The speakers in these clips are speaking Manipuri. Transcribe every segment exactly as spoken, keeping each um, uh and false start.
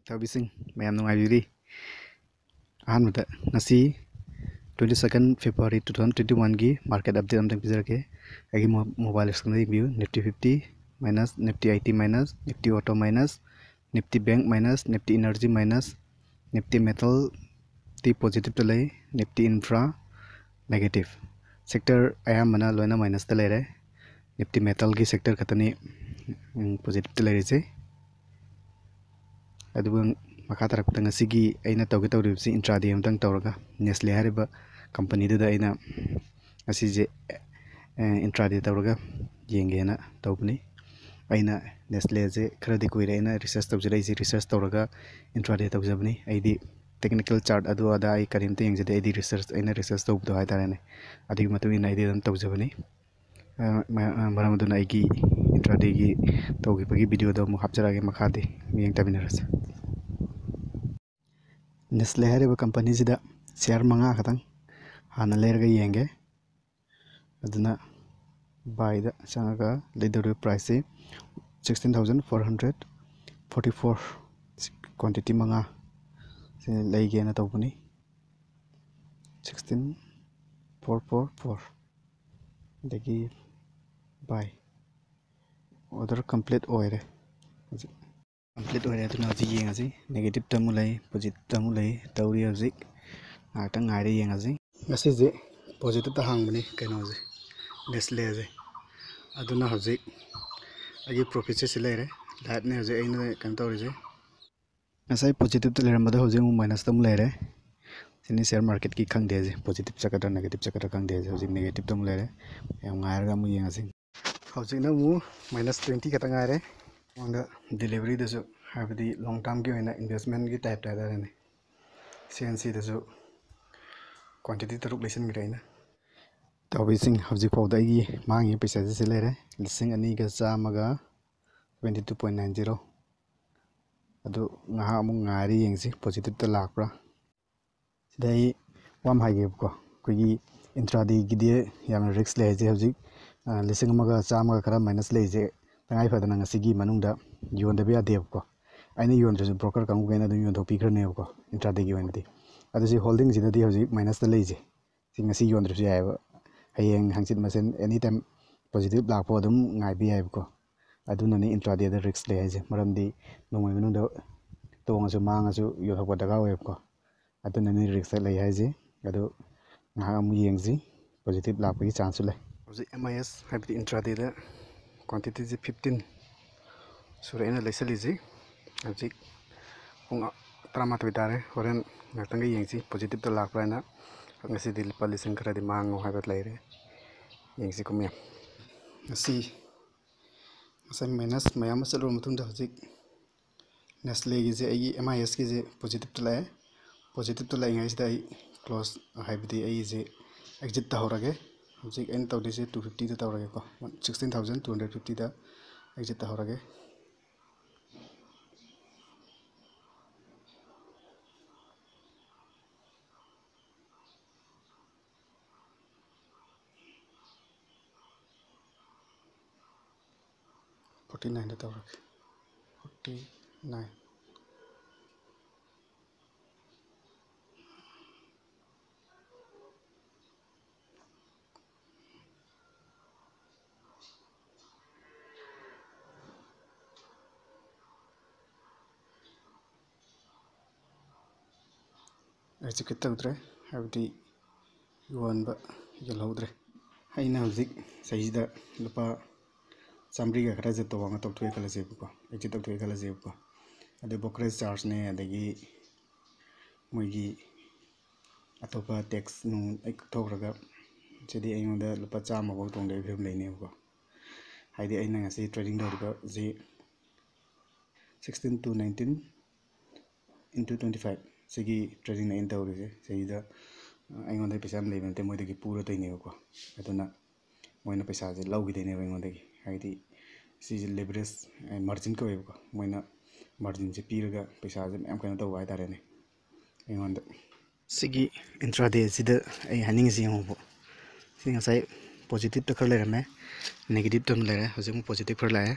ꯇꯧꯕꯤꯁꯤꯡ ꯃꯌꯥꯝ ꯅꯨꯡꯉꯥꯏꯕꯤꯔꯤ꯫ ꯑꯍꯥꯟꯕꯗ ꯉꯁꯤ twenty second February two thousand twenty one ꯒꯤ market update ꯑꯝꯇꯪ ꯄꯤꯖꯔꯛꯀꯦ꯫ ꯑꯩꯒꯤ mobile screen ꯗ ꯌꯦꯡꯕꯤꯌꯨ꯫ Nifty fifty minus, Nifty eighty minus, Nifty auto minus, Nifty bank minus, Nifty energy minus, Nifty metal ꯗꯤ positive ꯇ ꯂꯩ, Nifty infra negative꯫ Sector ꯑꯌꯥꯝꯕꯅ ꯂꯣꯏꯅ minus ꯇ ꯂꯩꯔꯦ꯫ Nifty metal ꯒꯤ sector ꯈꯛꯇꯅꯤ positive ꯇ ꯂꯩꯔꯤꯁꯦ꯫ ꯑꯗꯨꯒ ꯃꯈꯥ ꯇꯥꯔꯛꯄꯗ ꯉꯁꯤꯒꯤ ꯑꯩꯅ ꯇꯧꯒꯦ ꯇꯧꯔꯤꯕꯁꯤ intraday ꯑꯃꯇꯪ ꯇꯧꯔꯒ Nestle ꯍꯥꯏꯔꯤꯕ company ꯗꯨꯗ ꯑꯩꯅ ꯉꯁꯤꯁꯦ intraday ꯇꯧꯔꯒ ꯌꯦꯡꯒꯦꯅ ꯇꯧꯕꯅꯤ꯫ ꯑꯩꯅ Nestle ꯁꯦ ꯈꯔꯗꯤ ꯀꯨꯏꯔꯦ ꯑꯩꯅ research ꯇꯧꯖꯔꯛꯏꯁꯦ, research ꯇꯧꯔꯒ intraday ꯇꯧꯖꯕꯅꯤ꯫ ꯑꯩꯗꯤ technical chart ꯑꯗꯨ ꯑꯗꯥ ꯑꯩ ꯀꯔꯤꯝꯇ ꯌꯦꯡꯖꯗꯦ꯫ ꯑꯩꯗꯤ research, ꯑꯩꯅ research ꯇꯧꯕꯗꯣ ꯍꯥꯏꯇꯥꯔꯦꯅꯦ, ꯑꯗꯨꯒꯤ ꯃꯇꯨꯡ ꯏꯟꯅ ꯑꯩꯗꯤ ꯑꯗꯨꯝ ꯇꯧꯖꯕꯅꯤ꯫ ꯑ, ꯃ-, ꯑ, ꯃꯔꯝ ꯑꯗꯨꯅ ꯑꯩꯒꯤ intraday ꯒꯤ ꯇꯧꯈꯤꯕꯒꯤ video ꯗꯣ ꯑꯃꯨꯛ ꯍꯥꯞꯆꯔꯛꯑꯒꯦ, ꯃꯈꯥꯗꯤ ꯃꯤꯠꯌꯦꯡ ꯇꯥꯃꯤꯟꯅꯔꯁꯤ꯫ Nestle ꯍꯥꯏꯔꯤꯕ company ꯁꯤꯗ share ꯃꯉꯥ ꯈꯛꯇꯪ ꯍꯥꯟꯅ ꯂꯩꯔꯒ ꯌꯦꯡꯒꯦ꯫ ꯑꯗꯨꯅ buy ꯗ ꯆꯪꯉꯒ ꯂꯩꯗꯧꯔꯤꯕ price ꯁꯤ sixteen thousand four hundred forty four, quantity ꯃꯉꯥ ꯁꯤ ꯂꯩꯒꯦꯅ ꯇꯧꯕꯅꯤ꯫ Sixteen four four four꯫ ꯑꯗꯒꯤ buy꯫ Order complete ꯑꯣꯏꯔꯦ꯫ ꯍꯧꯖꯤꯛ complete ꯑꯣꯏꯔꯦ, ꯑꯗꯨꯅ ꯍꯧꯖꯤꯛ ꯌꯦꯡꯉꯁꯤ꯫ Negative ꯇ ꯑꯃꯨꯛ ꯂꯩ, positive ꯇ ꯑꯃꯨꯛ ꯂꯩ, ꯇꯧꯔꯤ ꯍꯧꯖꯤꯛ꯫ ꯉꯥꯏꯍꯥꯛꯇꯪ ꯉꯥꯏꯔꯦ, ꯌꯦꯡꯉꯁꯤ꯫ ꯉꯁꯤꯁꯦ positive ꯇ ꯍꯥꯡꯕꯅꯤ ꯀꯩꯅꯣꯁꯦ, Nestle ꯁꯦ꯫ ꯑꯗꯨꯅ ꯍꯧꯖꯤꯛ ꯑꯩꯒꯤ profit ꯁꯦ ꯁꯤ ꯂꯩꯔꯦ꯫ Live ꯅꯦ ꯍꯧꯖꯤꯛ ꯑꯩꯅ ꯀꯩꯅꯣ ꯇꯧꯔꯤꯁꯦ꯫ ꯉꯁꯥꯏ positive ꯇ ꯂꯩꯔꯝꯕꯗꯣ ꯍꯧꯖꯤꯛ ꯑꯃꯨꯛ minus ꯇ ꯑꯃꯨꯛ ꯂꯩꯔꯦ꯫ ꯁꯤꯅꯤ share market ꯀꯤ ꯈꯪꯗꯦꯁꯦ, positive ꯆꯠꯀꯗ꯭ꯔꯥ negative ꯆꯠꯀꯗ꯭ꯔꯥ ꯈꯪꯗꯦꯁꯦ꯫ ꯍꯧꯖꯤꯛ negative ꯇ ꯑꯃꯨꯛ ꯂꯩꯔꯦ꯫ ꯌꯥꯝ ꯉꯥꯏꯔꯒ ꯑꯃꯨꯛ ꯌꯦꯡꯉꯁꯤ꯫ ꯍꯧꯖꯤꯛꯅ ꯑꯃꯨꯛ minus twenty ꯈꯛꯇ ꯉꯥꯏꯔꯦ꯫ ꯃꯃꯥꯡꯗ delivery ꯗꯁꯨ, ꯍꯥꯏꯕꯗꯤ long term ꯒꯤ ꯑꯣꯏꯅ investment ꯒꯤ type ꯇ ꯍꯥꯏꯇꯥꯔꯦꯅꯦ, C N C ꯗꯁꯨ quantity ꯇꯔꯨꯛ ꯂꯩꯁꯤꯟꯈ꯭ꯔꯦ ꯑꯩꯅ꯫ ꯇꯧꯕꯤꯁꯤꯡ, ꯍꯧꯖꯤꯛ ꯐꯥꯎꯗ ꯑꯩꯒꯤ ꯃꯥꯡꯉꯤꯕ ꯄꯩꯁꯥꯁꯦ ꯁꯤ ꯂꯩꯔꯦ, ꯂꯤꯁꯤꯡ ꯑꯅꯤꯒ ꯆꯥꯝꯃꯒ twenty two point nine zero꯫ ꯑꯗꯨ ꯉꯥꯏꯍꯥꯛ ꯑꯃꯨꯛ ꯉꯥꯏꯔ ꯌꯦꯡꯁꯤ positive ꯇ ꯂꯥꯛꯄ꯭ꯔꯥ꯫ ꯁꯤꯗ ꯑꯩ ꯋꯥ ꯑꯃ ꯍꯥꯏꯒꯦꯕꯀꯣ, ꯑꯩꯈꯣꯏꯒꯤ intraday ꯒꯤꯗꯤ ꯌꯥꯝꯅ risk ꯂꯩ ꯍꯥꯏꯁꯦ꯫ ꯍꯧꯖꯤꯛ, ꯑ, ꯂꯤꯁꯤꯡ ꯑꯃꯒ ꯆꯥꯝꯃꯒ ꯈꯔ minus ꯂꯩꯔꯤꯁꯦ ꯇꯉꯥꯏ ꯐꯗꯅ ꯉꯁꯤꯒꯤ ꯃꯅꯨꯡꯗ ꯌꯣꯟꯗꯕ ꯌꯥꯗꯦꯕꯀꯣ꯫ ꯑꯩꯅ ꯌꯣꯟꯗ꯭ꯔꯁꯨ broker ꯀꯥꯡꯕꯨꯈꯩꯅ ꯑꯗꯨꯝ ꯌꯣꯟꯊꯣꯛꯄꯤꯈ꯭ꯔꯅꯦꯕꯀꯣ, intraday ꯒꯤ ꯑꯣꯏꯅꯗꯤ꯫ ꯑꯗꯨ ꯁꯤ holding ꯁꯤꯗꯗꯤ ꯍꯧꯖꯤꯛ minus ꯇ ꯂꯩꯁꯦ, ꯁꯤ ꯉꯁꯤ ꯌꯣꯟꯗ꯭ꯔꯁꯨ ꯌꯥꯏꯑꯕ, ꯍꯌꯦꯡ ꯍꯪꯆꯤꯠ ꯃꯁꯦꯟ any time positive ꯂꯥꯛꯄ ꯑꯗꯨꯝ ꯉꯥꯏꯕ ꯌꯥꯏꯑꯕꯀꯣ꯫ ꯑꯗꯨꯅꯅꯤ intraday ꯗ risk ꯂꯩ ꯍꯥꯏꯁꯦ, ꯃꯔꯝꯗꯤ ꯅꯣꯡꯃꯒꯤ ꯃꯅꯨꯡꯗ ꯇꯣꯡꯉꯁꯨ ꯃꯥꯡꯉꯁꯨ ꯌꯣꯟꯊꯣꯛꯄ ꯗꯔꯀꯥꯔ ꯑꯣꯏꯌꯦꯕꯀꯣ꯫ ꯑꯗꯨꯅꯅꯤ risk ꯂꯩ ꯍꯥꯏꯁꯦ꯫ ꯑꯗꯨ ꯉꯥꯏꯍꯥꯛ ꯑꯃꯨꯛ ꯌꯦꯡꯁꯤ, positive ꯂꯥꯛꯄꯒꯤ chance ꯁꯨ ꯂꯩ꯫ ꯍꯧꯖꯤꯛ M I S ꯍꯥꯏꯕꯗꯤ intraday ꯗ quantity ꯁꯦ fifteen ꯁꯨꯔꯦ ꯑꯩꯅ ꯂꯩꯁꯜꯂꯤꯁꯤ꯫ ꯍꯧꯖꯤꯛ ꯄꯨꯡ ꯇꯔꯥꯃꯥꯊꯣꯏ ꯇꯥꯔꯦ꯫ ꯍꯣꯔꯦꯟ ꯉꯥꯛꯇꯪꯒ ꯌꯦꯡꯁꯤ positive ꯇ ꯂꯥꯛꯄ꯭ꯔꯥ ꯍꯥꯏꯅ꯫ ꯉꯁꯤꯗꯤ ꯂꯨꯄꯥ ꯂꯤꯁꯤꯡ ꯈꯔꯗꯤ ꯃꯥꯡꯉꯣ ꯍꯥꯏꯕ ꯂꯩꯔꯦ꯫ ꯌꯦꯡꯁꯤꯀꯣ ꯃꯌꯥꯝ꯫ ꯉꯁꯤ, ꯉꯁꯥꯏ minus ꯃꯌꯥꯝ ꯑꯃ ꯆꯠꯂꯨꯔ ꯃꯇꯨꯡꯗ ꯍꯧꯖꯤꯛ Nestle ꯒꯤꯁꯦ, ꯑꯩꯒꯤ M I S ꯀꯤꯁꯦ positive ꯇ ꯂꯥꯛꯑꯦ꯫ Positive ꯇ ꯂꯥꯛꯏꯉꯩꯁꯤꯗ ꯑꯩ close, ꯍꯥꯏꯕꯗꯤ ꯑꯩꯁꯦ exit ꯇꯧꯍꯧꯔꯒꯦ꯫ ꯍꯧꯖꯤꯛ ꯑꯩꯅ ꯇꯧꯗꯣꯏꯁꯦ two fifty ꯗ ꯇꯧꯔꯒꯦꯀꯣ, sixteen thousand two hundred fifty ꯗ exit ꯇꯧꯍꯧꯔꯒꯦ꯫ Forty nine ꯗ ꯇꯧꯔꯒꯦ꯫ Forty nine꯫ Execute ꯇꯧꯗ꯭ꯔꯦ, ꯍꯥꯏꯕꯗꯤ ꯌꯣꯟꯕ ꯌꯣꯜꯍꯧꯗ꯭ꯔꯦ꯫ ꯑꯩꯅ ꯍꯧꯖꯤꯛ ꯁꯤꯗꯩꯁꯤꯗ ꯂꯨꯄꯥ ꯆꯥꯝꯃꯔꯤꯒ ꯈꯔꯁꯦ ꯇꯣꯡꯉꯒ ꯇꯧꯊꯣꯛꯑꯦ ꯈꯜꯂꯁꯦꯕꯀꯣ, exit ꯇꯧꯊꯣꯛꯑꯦ ꯈꯜꯂꯁꯦꯕꯀꯣ꯫ ꯑꯗꯩ brokerage charge ꯅꯦ, ꯑꯗꯒꯤ ꯃꯣꯏꯒꯤ ꯑꯇꯣꯞꯄ tax ꯅꯨꯡ ꯂꯣꯏ ꯀꯛꯊꯣꯛꯈ꯭ꯔꯒ ꯁꯤꯗꯤ ꯑꯩꯉꯣꯟꯗ ꯂꯨꯄꯥ ꯆꯥꯝꯃ ꯐꯥꯎ ꯇꯣꯡꯗꯕꯒꯤ ꯐꯤꯕꯝ ꯂꯩꯅꯦꯕꯀꯣ꯫ ꯍꯥꯏꯗꯤ ꯑꯩꯅ ꯉꯁꯤ trading ꯇꯧꯔꯤꯕꯁꯤ sixteen to nineteen into twenty five ꯁꯤꯒꯤ trading ꯅꯦ ꯑꯩꯅ ꯇꯧꯔꯤꯁꯦ꯫ ꯁꯤꯗ ꯑꯩꯉꯣꯟꯗ ꯄꯩꯁꯥ ꯌꯥꯝ ꯂꯩꯕ ꯅꯠꯇꯦ, ꯃꯣꯏꯗꯒꯤ ꯄꯨꯔ ꯇꯧꯔꯤꯅꯦꯕꯀꯣ꯫ ꯑꯗꯨꯅ ꯃꯣꯏꯅ ꯄꯩꯁꯥꯁꯦ ꯂꯧꯈꯤꯗꯣꯏꯅꯦꯕ ꯑꯩꯉꯣꯟꯗꯒꯤ, ꯍꯥꯏꯗꯤ ꯁꯤꯁꯦ leverage, margin ꯀꯧꯋꯦꯕꯀꯣ꯫ ꯃꯣꯏꯅ margin ꯁꯦ ꯄꯤꯔꯒ ꯄꯩꯁꯥꯁꯦ ꯃꯌꯥꯝ ꯀꯩꯅꯣ ꯇꯧꯕ ꯍꯥꯏꯇꯥꯔꯦꯅꯦ ꯑꯩꯉꯣꯟꯗ꯫ ꯁꯤꯒꯤ intraday ꯁꯤꯗ ꯑꯩ ꯍꯥꯏꯅꯤꯡꯉꯤꯁꯤ ꯌꯦꯡꯉꯣꯕ꯫ ꯁꯤ ꯉꯁꯥꯏ positive ꯇ ꯈꯔ ꯂꯩꯔꯝꯃꯦ, negative ꯇ ꯑꯃ ꯂꯩꯔꯦ, ꯍꯧꯖꯤꯛ ꯑꯃꯨꯛ positive ꯈꯔ ꯂꯥꯛꯑꯦ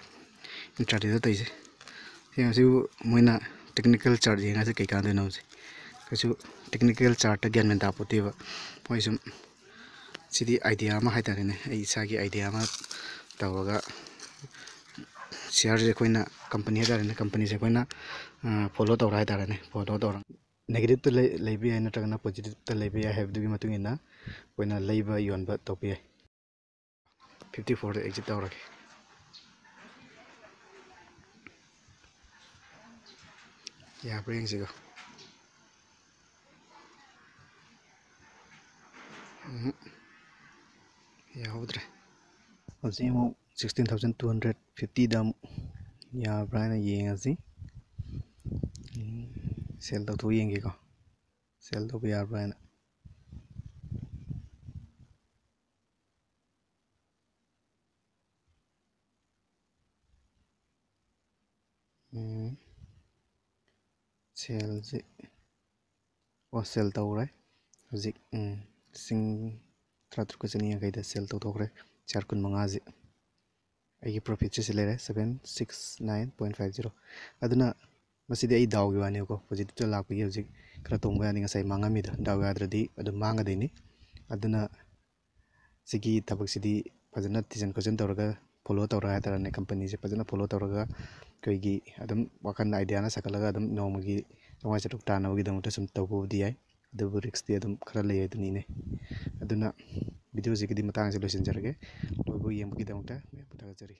intraday ꯗ ꯇꯧꯔꯤꯁꯦ꯫ ꯊꯦꯡ ꯑꯁꯤꯕꯨ ꯃꯣꯏꯅ technical chart ꯌꯦꯡꯉꯁꯤ ꯀꯩ ꯀꯥꯟꯗꯣꯏꯅꯣ ꯍꯧꯖꯤꯛ? ꯀꯩꯁꯨ technical chartꯇ ꯒ꯭ꯌꯥꯟ ꯃꯦꯟ ꯇꯥꯄꯣꯠꯇꯦꯕ꯫ ꯃꯣꯏ ꯁꯨꯝ, ꯁꯤꯗꯤ idea ꯑꯃ ꯍꯥꯏꯇꯥꯔꯦꯅꯦ, ꯑꯩ ꯏꯁꯥꯒꯤ idea ꯑꯃ ꯇꯧꯔꯒ shareꯁꯦ ꯑꯩꯈꯣꯏꯅ company ꯍꯥꯏꯇꯥꯔꯦꯅꯦ, companyꯁꯦ ꯑꯩꯈꯣꯏꯅ, ꯑ, follow ꯇꯧꯔ ꯍꯥꯏꯇꯥꯔꯦꯅꯦ, follow ꯇꯧꯔ negativeꯇ ꯂꯩ-, ꯂꯩꯕ ꯌꯥꯏ, ꯅꯠꯇ꯭ꯔꯒꯅ positiveꯇ ꯂꯩꯕ ꯌꯥꯏ ꯍꯥꯏꯕꯗꯨꯒꯤ ꯃꯇꯨꯡ ꯏꯟꯅ ꯑꯩꯈꯣꯏꯅ ꯂꯩꯕ ꯌꯣꯟꯕ ꯇꯧꯕ ꯌꯥꯏ꯫ fifty fourꯗ exit ꯇꯧꯔꯒꯦ꯫ ꯌꯥꯕ꯭ꯔꯥ ꯌꯦꯡꯁꯤꯀꯣ꯫ ꯎꯝ, ꯌꯥꯍꯧꯗ꯭ꯔꯦ꯫ ꯍꯧꯖꯤꯛ ꯑꯃꯨꯛ sixteen thousand two hundred fiftyꯗ ꯑꯃꯨꯛ ꯌꯥꯕ꯭ꯔꯥ ꯍꯥꯏꯅ ꯌꯦꯡꯉꯁꯤ꯫ ꯎꯝ, sell ꯇꯧꯊꯣꯛ ꯌꯦꯡꯒꯦꯀꯣ, sell ꯇꯧꯕ ꯌꯥꯕ꯭ꯔꯥ ꯍꯥꯏꯅ꯫ ꯎꯝ, sellꯁꯦ, ꯑꯣ, sell ꯇꯧꯈ꯭ꯔꯦ꯫ ꯍꯧꯖꯤꯛ, ꯎꯝ, ꯂꯤꯁꯤꯡ ꯇꯔꯥꯇꯔꯨꯛꯀ ꯆꯅꯤ ꯌꯥꯡꯈꯩꯗ sell ꯇꯧꯊꯣꯛꯈ꯭ꯔꯦ, share ꯀꯨꯟꯃꯉꯥꯁꯦ꯫ ꯑꯩꯒꯤ profitꯁꯦ ꯁꯤ ꯂꯩꯔꯦ, seven six nine point five zero꯫ ꯑꯗꯨꯅ ꯃꯁꯤꯗꯤ ꯑꯩ ꯗꯥꯎꯒꯤ ꯋꯥꯅꯦꯕꯀꯣ, positiveꯇ ꯂꯥꯛꯄꯒꯤ ꯍꯧꯖꯤꯛ ꯈꯔ ꯇꯣꯡꯕ ꯌꯥꯅꯤ, ꯉꯁꯥꯏ ꯃꯥꯡꯉꯝꯃꯤꯗꯣ, ꯗꯥꯎ ꯌꯥꯗ꯭ꯔꯗꯤ ꯑꯗꯨꯝ ꯃꯥꯡꯒꯗꯣꯏꯅꯤ꯫ ꯑꯗꯨꯅ ꯁꯤꯒꯤ ꯊꯕꯛꯁꯤꯗꯤ ꯐꯖꯅ ꯊꯤꯖꯤꯟ ꯈꯣꯠꯆꯤꯟ ꯇꯧꯔꯒ follow ꯇꯧꯔ ꯍꯥꯏꯇꯥꯔꯦꯅꯦ, companyꯁꯦ ꯐꯖꯅ follow ꯇꯧꯔꯒ ꯑꯩꯈꯣꯏꯒꯤ ꯑꯗꯨꯝ ꯋꯥꯈꯜ ideaꯅ ꯁꯥꯒꯠꯂꯒ ꯑꯗꯨꯝ ꯅꯣꯡꯃꯒꯤ ꯆꯥꯝꯃꯉꯥ ꯆꯥꯇ꯭ꯔꯨꯛ ꯇꯥꯟꯅꯕꯒꯤꯗꯃꯛꯇ ꯁꯨꯝ ꯇꯧꯕꯕꯨꯗꯤ ꯌꯥꯏ, ꯑꯗꯨꯕꯨ riskꯇꯤ ꯑꯗꯨꯝ ꯈꯔ ꯂꯩ ꯑꯗꯨꯅꯤꯅꯦ꯫ ꯑꯗꯨꯅ videoꯁꯤꯒꯤꯗꯤ ꯃꯇꯥꯡꯁꯦ ꯂꯣꯏꯁꯤꯟꯖꯔꯒꯦ, ꯂꯣꯏꯕ ꯌꯦꯡꯕꯒꯤꯗꯃꯛꯇ ꯃꯌꯥꯝꯕꯨ ꯊꯥꯒꯠꯆꯔꯤ꯫